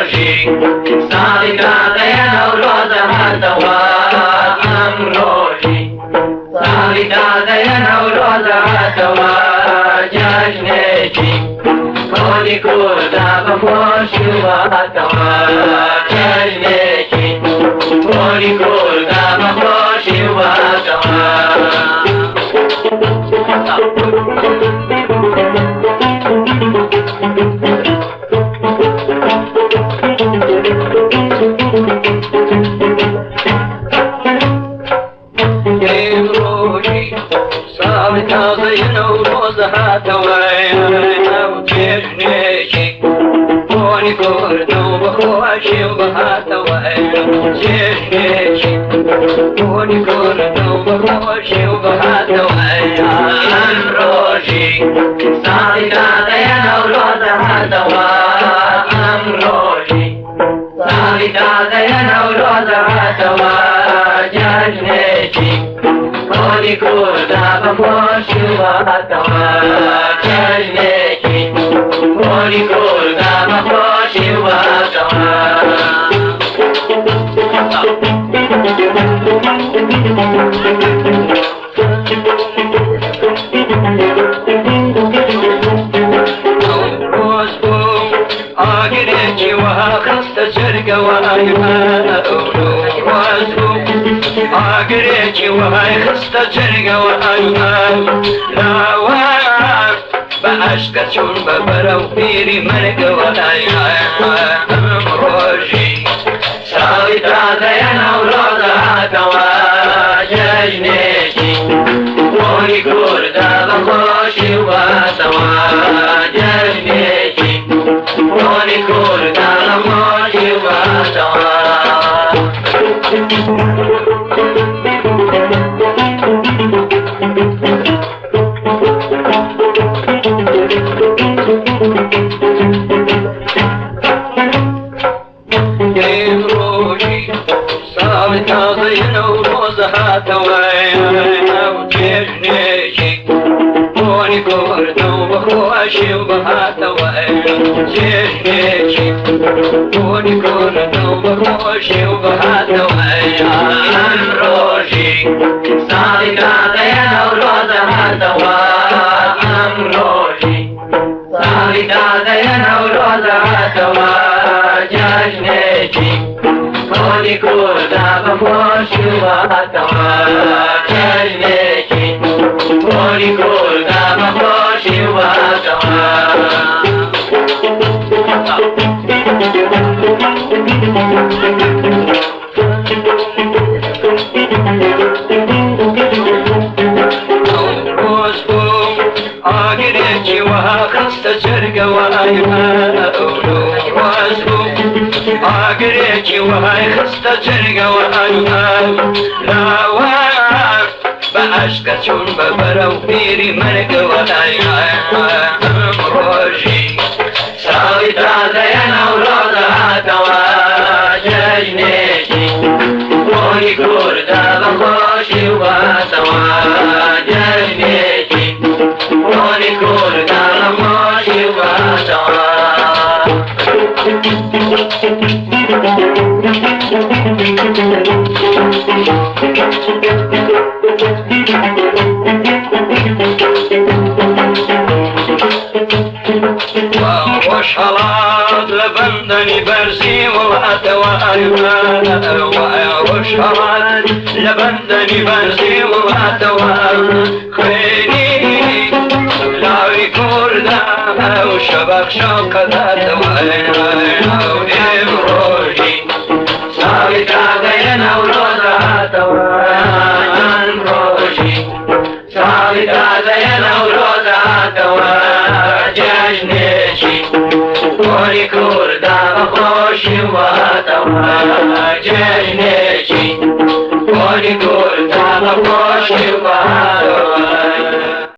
ڕۆژی ساڵی تازەیە نەورۆزە هاتەوە، ئەم ڕۆژی ساڵی تازەیە نەورۆزە هاتەوە، جەژنێکی کۆنی کوردە بە خۆشی و بەهاتەوە، جەژنێکی کۆنی کوردە بە خۆشی و بەهاتەوە. ڕۆژی ساڵی تازەی نەورۆزە هاتەوە، جێژنێکی بۆنی کوردە و بە خۆشی و بەهاتەوە، جێژنێکی بۆنی کوردە و بە خۆشی و بەهاتەوە. ئەم ڕۆژی ساڵی تازەیە نەورۆزە هاتەوە، ئەم ڕۆژی ساڵی تازەیە نەورۆزە هاتەوە، جەژنێکی کۆنی کوردە بە خۆشی و بەهاتەوە، جەژنێکی کۆنی کوردە بە خۆشی و بەهاتەوە. نەورۆز بوو ئاگرێکی وەها خستە جەرگەوە، نەورۆز بوو ئاگرێکی وەهای خستە جەرگەوە، لاوە بە عەشقە چوون بە بەرەو پیری مەرگەوە. ئەم ڕۆژی ساڵی تازەیە نەورۆزە هاتەوە، جەژنێکی بۆنی کوردە بە خۆشی و باتەوە، جەژنێکی بۆنی کوردە بە خۆشی و باتەوە. ڕۆژی ساڵی تازەی نەورۆزە هاتەوە، جێژنێکی بۆنی کوردە و بە خۆشی و بەهاتەوە، جێژنێکی بۆنی کوردە و بە خۆشی و بەهاتەوە. ئەم ڕۆژی ساڵی تازەیە نەورۆزە هاتەوە، ئەم ڕۆژی ساڵی تازەیە نەورۆزە هاتەوە، جەژنێکی کۆنی کوردە بە خۆشی و بەهاتەوە، جەژنێکی کۆنی کوردە بە خۆشی و بەهاتەوە. نەورۆز بوو ئاگرێکی وەها خستە جەرگەوە، نەورۆز بوو ئاگرێکی وەهای خستە جەرگەوە، لاوە بە عەشقە چوون بە بەرەو پیری مەرگەوە. ئەم ڕۆژی ساڵی تازەیە نەورۆزە هاتەوە، جەژنێکی بۆنی کوردە بە خۆشی و باتەوە، جەژنێکی بۆنی کوردە بە خۆشی و باتەوە. ڕۆژهەڵات لە بەندەنی بەرزی وڵاتەوە، ڕۆژهەڵات لە بەندەنی بەرزی وڵاتەوە، خوێنی لاوی کوردە ئەو شەبەق شەوقەداتەوە. ئێمڕۆژی ساڵی تازەیە نەورۆزە هاتەوە، ڕۆژی ساڵی تازەیە نەورۆزە هاتەوە، جەژنێکی کۆنی کوردە بە خۆشی و بەهاتەوە، جەژنێکی کۆنی کوردە بە خۆشی و بەهاتەوە.